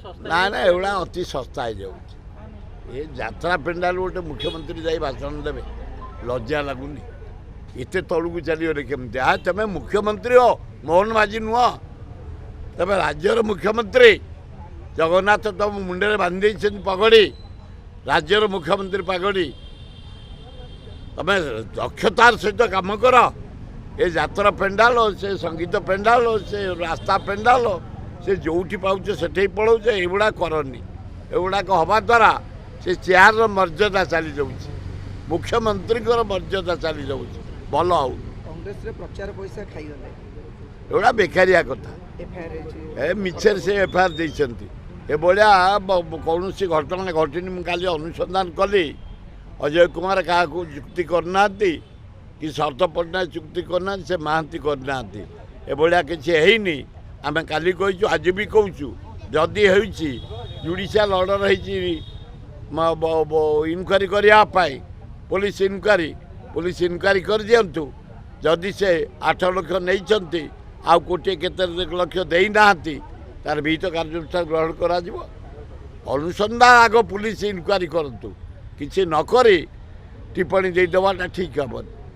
ନା ନା, ଏଗୁଡ଼ା ଅତି ଶସ୍ତା ହେଇଯାଉଛି। ଏ ଯାତ୍ରା ପେଣ୍ଡାଲ ଗୋଟେ ମୁଖ୍ୟମନ୍ତ୍ରୀ ଯାଇ ଭାଷଣ ଦେବେ, ଲଜ୍ଜା ଲାଗୁନି? ଏତେ ତଳକୁ ଚାଲିଗଲେ କେମିତି? ଆ ତମେ ମୁଖ୍ୟମନ୍ତ୍ରୀ ହୋ, ମୋହନ ମାଝୀ ନୁହଁ। ତମେ ରାଜ୍ୟର ମୁଖ୍ୟମନ୍ତ୍ରୀ। ଜଗନ୍ନାଥ ତମ ମୁଣ୍ଡରେ ବାନ୍ଧି ଦେଇଛନ୍ତି ପଗଡ଼ି, ରାଜ୍ୟର ମୁଖ୍ୟମନ୍ତ୍ରୀ ପାଗଡ଼ି। ତମେ ଦକ୍ଷତାର ସହିତ କାମ କର। ଏ ଯାତ୍ରା ପେଣ୍ଡାଲ, ସେ ସଙ୍ଗୀତ ପେଣ୍ଡାଲ, ସେ ରାସ୍ତା ପେଣ୍ଡାଲ, ସେ ଯେଉଁଠି ପାଉଛ ସେଠି ପଳାଉଛ। ଏଇଗୁଡ଼ା କରନି। ଏଗୁଡ଼ାକ ହେବା ଦ୍ୱାରା ସେ ଚେୟାରର ମର୍ଯ୍ୟାଦା ଚାଲିଯାଉଛି, ମୁଖ୍ୟମନ୍ତ୍ରୀଙ୍କର ମର୍ଯ୍ୟାଦା ଚାଲିଯାଉଛି। ଭଲ ହେଉନି। କଂଗ୍ରେସରେ ପ୍ରଚାର ପଇସା ଖାଇଗଲେ। ଏଗୁଡ଼ା ବେକାରିଆ କଥା। ଏଫଆଇଆର ହେଇଛି। ଏ ମିଛରେ ସେ ଏଫଆଇଆର ଦେଇଛନ୍ତି। ଏଭଳିଆ କୌଣସି ଘଟଣା ଘଟିନି। ମୁଁ କାଲି ଅନୁସନ୍ଧାନ କଲି, ଅଜୟ କୁମାର କାହାକୁ ଚୁକ୍ତି କରିନାହାନ୍ତି କି ଶରତ ପଟ୍ଟନାୟକ ଚୁକ୍ତି କରିନାହାନ୍ତି, ସେ ମହାନ୍ତି କରିନାହାନ୍ତି। ଏଭଳିଆ କିଛି ହେଇନି। ଆମେ କାଲି କହିଛୁ, ଆଜି ବି କହୁଛୁ, ଯଦି ହେଉଛି ଜୁଡ଼ିସିଆଲ ଅର୍ଡ଼ର ହେଇଛି ଇନକ୍ୱାରି କରିବା ପାଇଁ, ପୋଲିସ ଇନକ୍ୱାରି, ପୋଲିସ ଇନକ୍ୱାରି କରିଦିଅନ୍ତୁ। ଯଦି ସେ 8 ଲକ୍ଷ ନେଇଛନ୍ତି ଆଉ କୋଟିଏ କେତେ ଲକ୍ଷ ଦେଇନାହାନ୍ତି, ତାର ବିହିତ କାର୍ଯ୍ୟାନୁଷ୍ଠାନ ଗ୍ରହଣ କରାଯିବ। ଅନୁସନ୍ଧାନ ଆଗ ପୋଲିସ ଇନକ୍ୱାରି କରନ୍ତୁ। କିଛି ନ କରି ଟିପ୍ପଣୀ ଦେଇଦେବାଟା ଠିକ୍ ହେବନି।